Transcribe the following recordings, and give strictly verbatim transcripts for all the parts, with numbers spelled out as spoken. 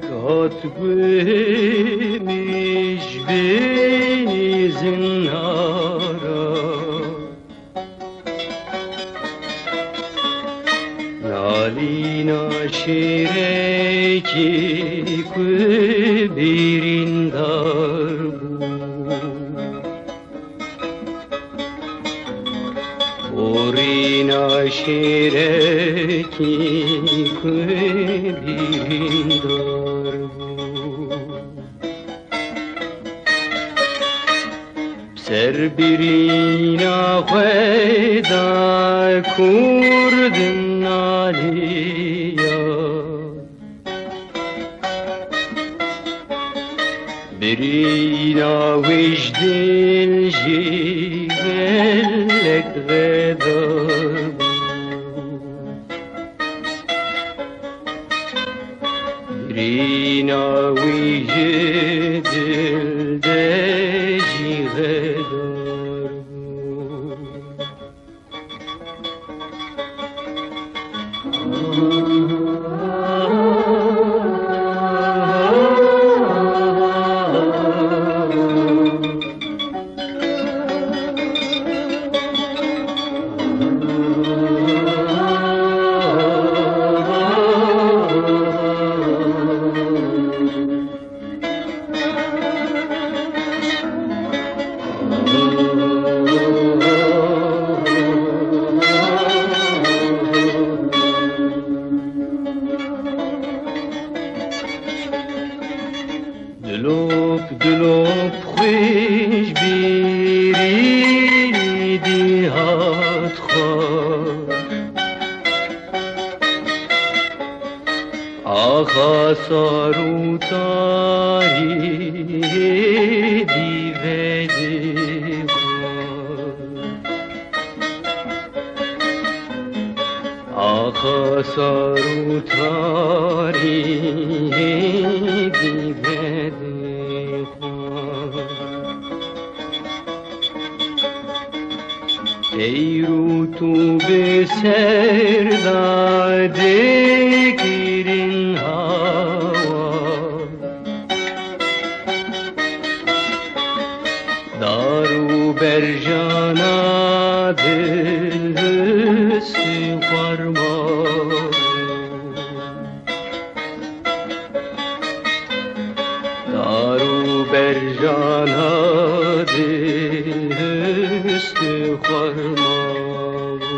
Hat gumî ji vê zinara, nalîna şêrekî ku birîndar bû. Borîna şêrekî ku birîndar bû. Ser birîna xwe da Kurd naliya. Birîna wî ji dil jî gelek xedar bû. Birîna wî ji dil de jî xedar bû. Dilop, dilop xwe ji bîrî dî hat xwe. Axa sar û tarî dî vedê xwe. Axa sar û tarî dî vedê xwe. Ey rû tu bi ser da dê kirin hawa. Dar û berjana dihist û xwarma. Dar û berjana dihist û xwarma bû.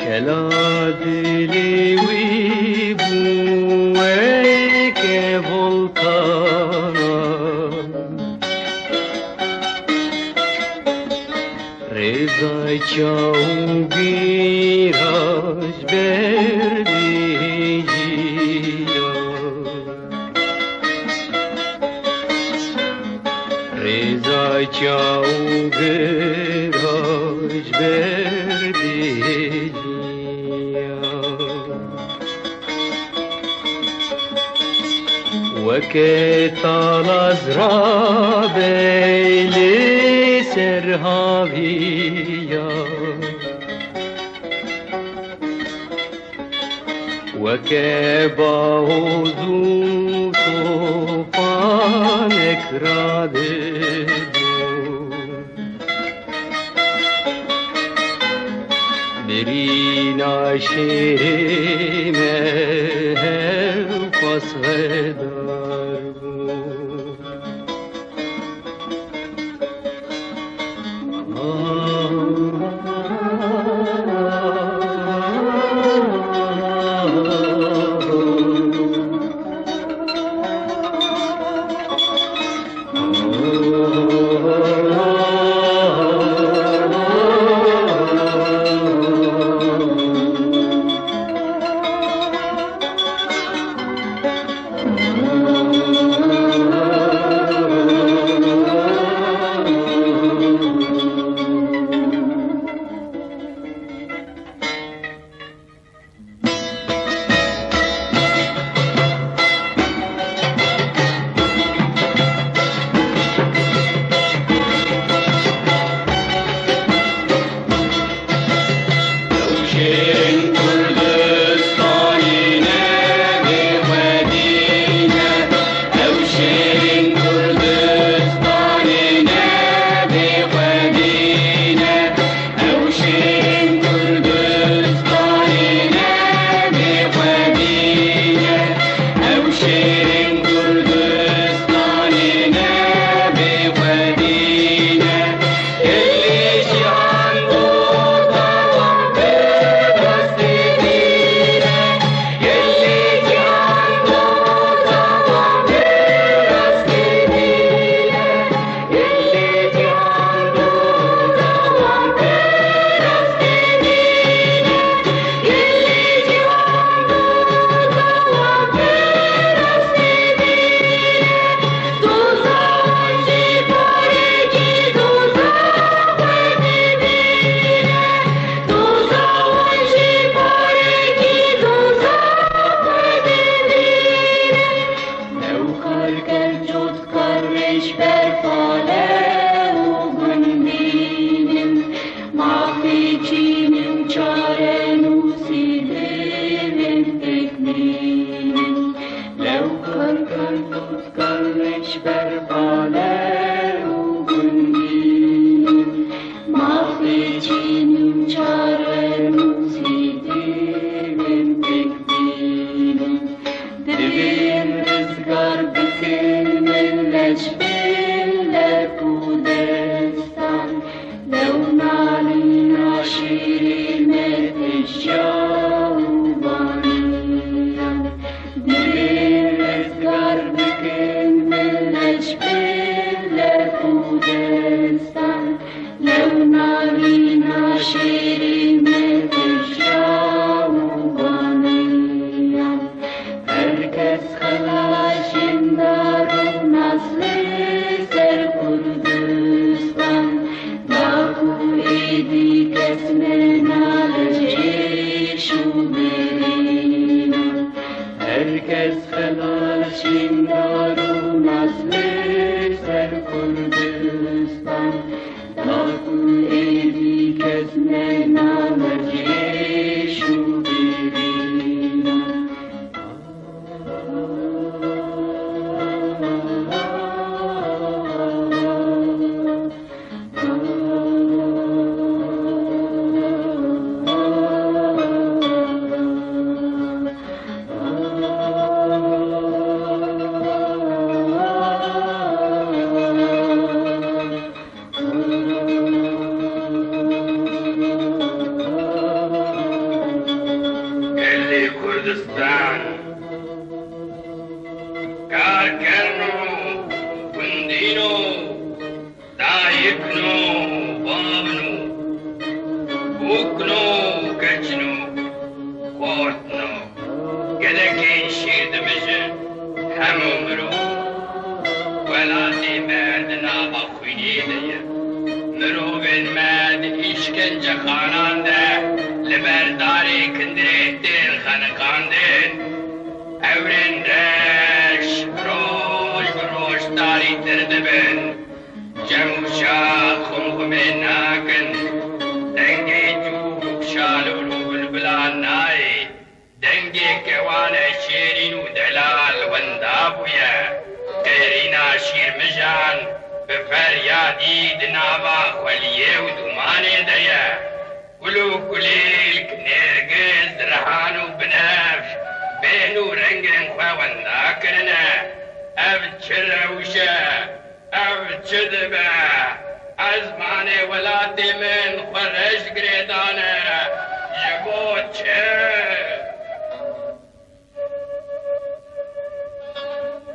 Kela dilê wî bû weke volkana. Rêza çaw gira ji ber dihêjiya. Rêza çaw gira ji ber dihêjiya. Weke talaz rabe lê ser haviya. Weke bahoz û tofanek radibû. Birîna şêrê me hewqas xedar bû. Lew narîna şêrî me tişta û baniya. Her kes xelas jindar û nas li ser Kurdistan. Da ku êdî kes me nale ji êş û birîna. Her kes xelas jindar û nas li ser Kurdistan. Da ku êdî kes me nale ji êş û birîna. Gelê Kurdistan, karkerno, gundîno, dayikno, bavno, bûkno, keçno, xortno. Gelekên şîr dimijin, hemû mirov. Welatê me di nava xwînê de ye. Mirovên me di îşkencexanan de li ber darê kindirê tên xeniqandin. Ewrên reş roj bi roj tarîtir dibin. Cem û şax xumxumê nakin, dengê cû û şalûl û bilbilan nayê. Dengê kewane şêrîn û delal wenda bûye. Qêrîna şîrmijan bi feryadî di nava xweliyê û dûmanê de ye. Gul û kulîlk, nêrgiz, rihan û binevş, bêhn û rengên xwe wenda kirine. Ev çi rewş e? Ev çi dibe? Ezmanê welatê min xwe reş girêdane. Ji bo çi?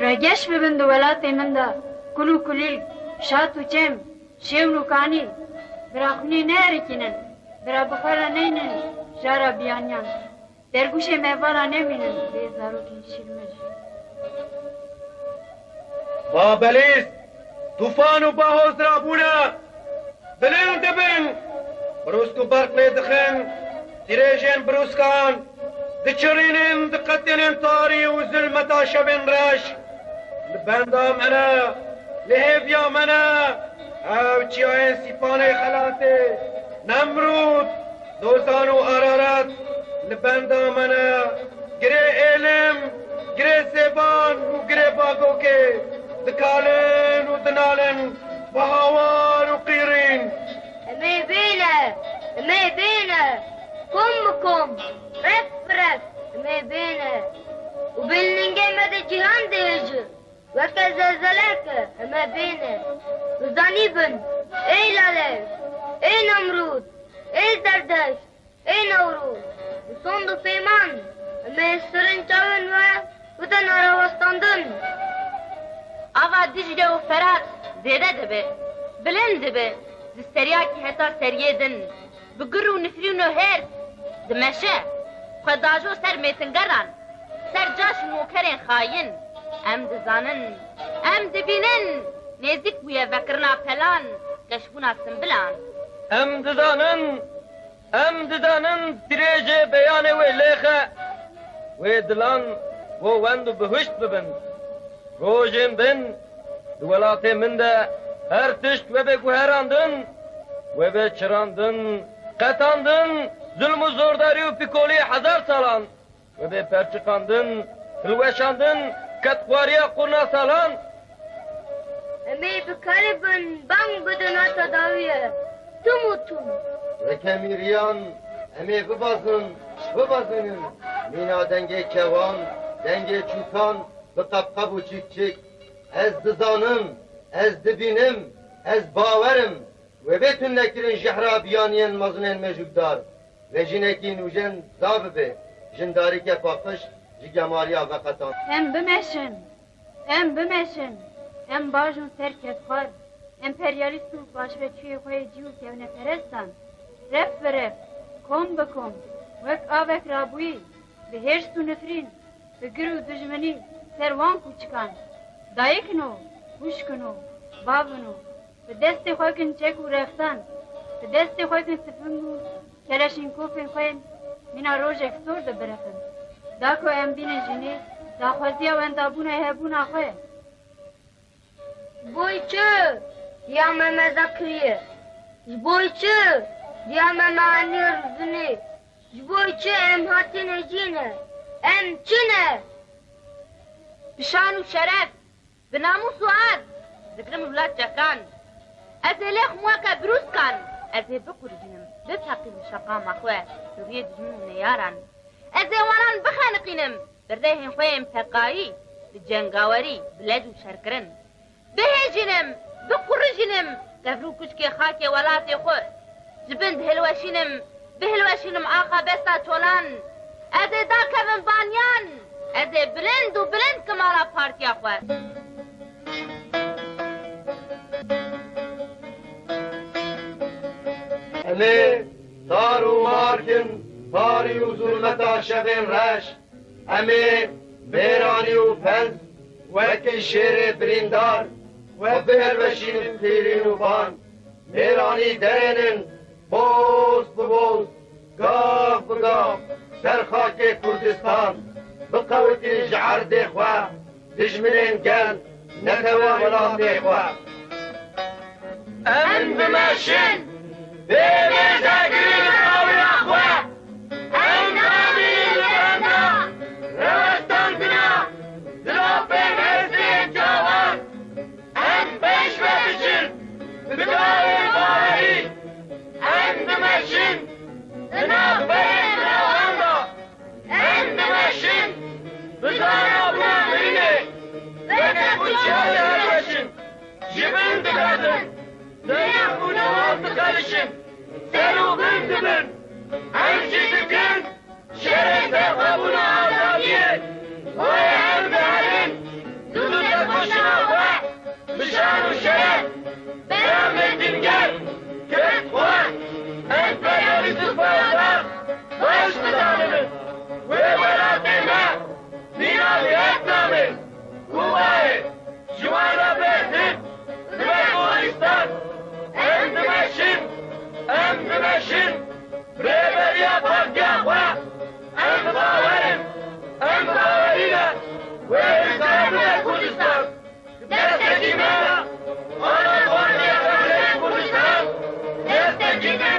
Regeş bibin di welatê min de, kul û kulîlk, şat û çem, şêwn û kanî, bira xwînê neerikînin, bira bi xwe re neynin jara biyaniyan. Dergûşê me va ra nemînin bê zarokên şîrmij. Babelîst, tufan û bahoz rabûne, bilind dibin, brûsk û berq lê dixin, dirêjên brûskan diçirînin, diqetînin tarî û zulmeta şevên reş. Li benda me ne, li hêviya me ne, ew çiyayên Sîpanê xelatê, Nemrûd, Lozan û Ararat li benda me ne, girê êlim, girê zêban û girê bagokê dikalin û dinalin bi hawar û qîrîn. Em ê bêne, em ê bêne, kom bi kom, ref bi ref, em ê bêne û bin lingê me de cîhan dihêjin. Weke zelzeleke em ê bêne. Bizanîbin, ey Laleş, ey Nemrûd, ey Zerdeşt, ey Newroz, bi sond û peyman em ê sirin çavên we bidin arawestandin. Ava Dicle û Ferat zêde dibe, bilind dibe, ji seriyakî heta seriyê din. Bi gur û nifrîn û hêrs dimeşe, xwe dajo ser mêtingeran, ser caş û nokerên xayîn. Em dizanin, em dibînin, nêzîk bûye vekirina pelan, keşbûna simbilan. Em dizanin, em dizanin dirêjê beyanê wê lêxe, wê dilan wo wend û bihuşt bibin. Rojên din di welatê min de her tişt webe guherandin, webe çirandin, qetandin, zulm û zordarî û pîkolî hezar salan, webe perçiqandin, hilweşandin, kedxwariya qurna salan. Em ê bikaribin bang bidin heta dawiyê, tim û tim. Weke mîriyan em ê bibazin, bibazînin, mîna dengê kewan, dengê çûkan, bi qebqeb û çîkçîk. Ez dizanim, ez dibînim, ez bawer im, wê bê tunekirin jehra biyaniyên mezinên mêjûkdar. Wê jinekî nûjen za bibe, jindarîke paqij ji gemariya veqetan. Em bimeşin, em bimeşin, em bajin ser kedxwar, Emperyalîst û paşveçiyê xwe yê cî û kevneperestan ref bi ref, kom bi kom, wek avek rabûyî, bi hêrs û nifrîn, bi gir û dijminî ser wan kûçikan dayik in û hûşk in û bav in û bi destê xwe kin çek û rexsan, bi destê xwe kin tifing û keleşînkofên xwe yên mîna rojek sor dibiriqin. Da ku em bînin jinê, daxwaziya wendabûna hebûna xwe. Ji bo çi diya me meza kiriye? Ji bo çi diya me mehanî rûzinê? Ji bo çi em hatine cî ne? Em çi ne? Bi şan û şeref, bi namûs û erd, digirim wila çekan. Ez ê lêxim weke birûskan, ez ê biqurîjînim, bifeqînim şeqama xwe bi rûyê dijmin û neyaran. Ez ê wanan bixeniqînim, bi rêhên xwe yên peqayî, bi cengawerî, bi lez û şerkirin. Bihêjînim, biqurijînim, kevirû kuşkê xakê welatê xwe. Ji bin dihilweşînim, bihilweşînim axa besta çolan. Ez ê dakevim baniyan, ez ê bilind û bilind kim ala partiya xwe. Em ê tar û mar kin, tarî û zulmeta şevên reş. Em ê mêranî û pez wekî şêrê birîndar xwe bihilweşînin pîrîn û ban. Mêranî derênin boz bi boz, gav bi gav ser xakê Kurdistan. Biqewitin ji erdê xwe dijminên gel netewe welatê xwe. Em dimeşin, bê mêzegirin rawiya xwe. Em namînin li benda rewestandina dilopên hêzên çawan. Em pêş ve biçin bi dawê bawerî. Em dimeşin di navberên rewan de. Em dimeşin, bi dana bûna mirinê, weke qûçiyayê dimeşin. Ji bin dikevin, dêr û newal diqelişin, ser û bin dibin. Em jî dikin, şerê serxwebûna azadiyê, boyê em diherin, dû serxweşina xwe. Bi şan û şeref, peyamê dînker, Kurd xwe, emperyalîst û parazar, baş dizanin. Wê welatê me, mîna Vîetnamê, Kubayê, ji wan re bê hîn, bibe Koristan. Em dimeşin, em dimeşin, rêberiya partiya xwe, em bi bawer in, em bawerî ne, wê rêzgahê bibe Kurdistan. Destekî me, ana xwartiya Rêberê Kurdistan, destekî me